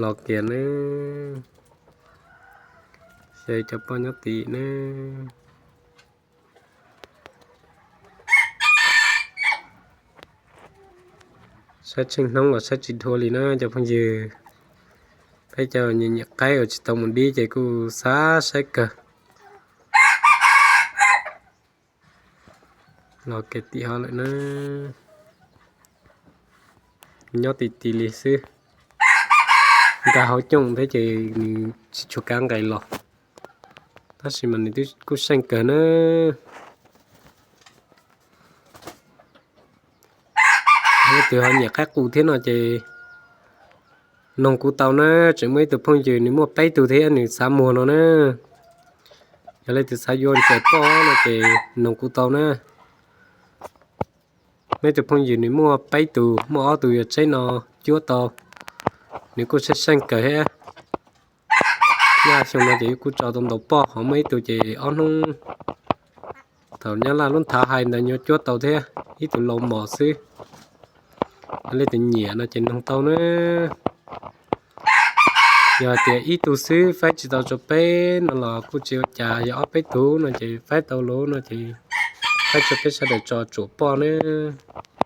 Los kiag ne, xyaw cov poj nyob tim ne. Saib tsheej hnub los saib tsis dhau li na cov phooj ywg. Peb cov nyiam nyiam qaib uas tsis tau mus dib ces kuj xav saib kawg. Los kiag tim hov lawm na. Nyob ti ti li xwb. Nkag hauv cooj thiab ces nws tsis tshua kav nqes los, tab sis mas nws twb kuj seej kawg na. Leej twg ho nyiam qaib qus thiab no ces noog kuv tau na. Tseem muaj ib tug phooj ywg nws muaj peb tug thiab nws xav muag no na. Yog leej twg xav yuav ntsaim poj no ces noog kuv tau na. Muaj ib tug phooj ywg nws muaj peb tug, muaj ob tug yuav tseb no cuab tau, nws kuj seej seej kawg thiab. Nyab xyoo no ces kuj tso tau ntau poj, ho muaj ib tug ces ob hnub thaum Nyab Laj lub nthav hais ntawd yuav cuab tau thiab, ib tug laus mos xwb. Leej twg nyiam no ces noog tau na. Yog hais tias ib tug xwb faib tsis tau rau peb no los kuj tsis ua cas, yog ob peb tug no ces faib tau lawm no ces faib rau peb sawv daws tso tsuam poj nawb.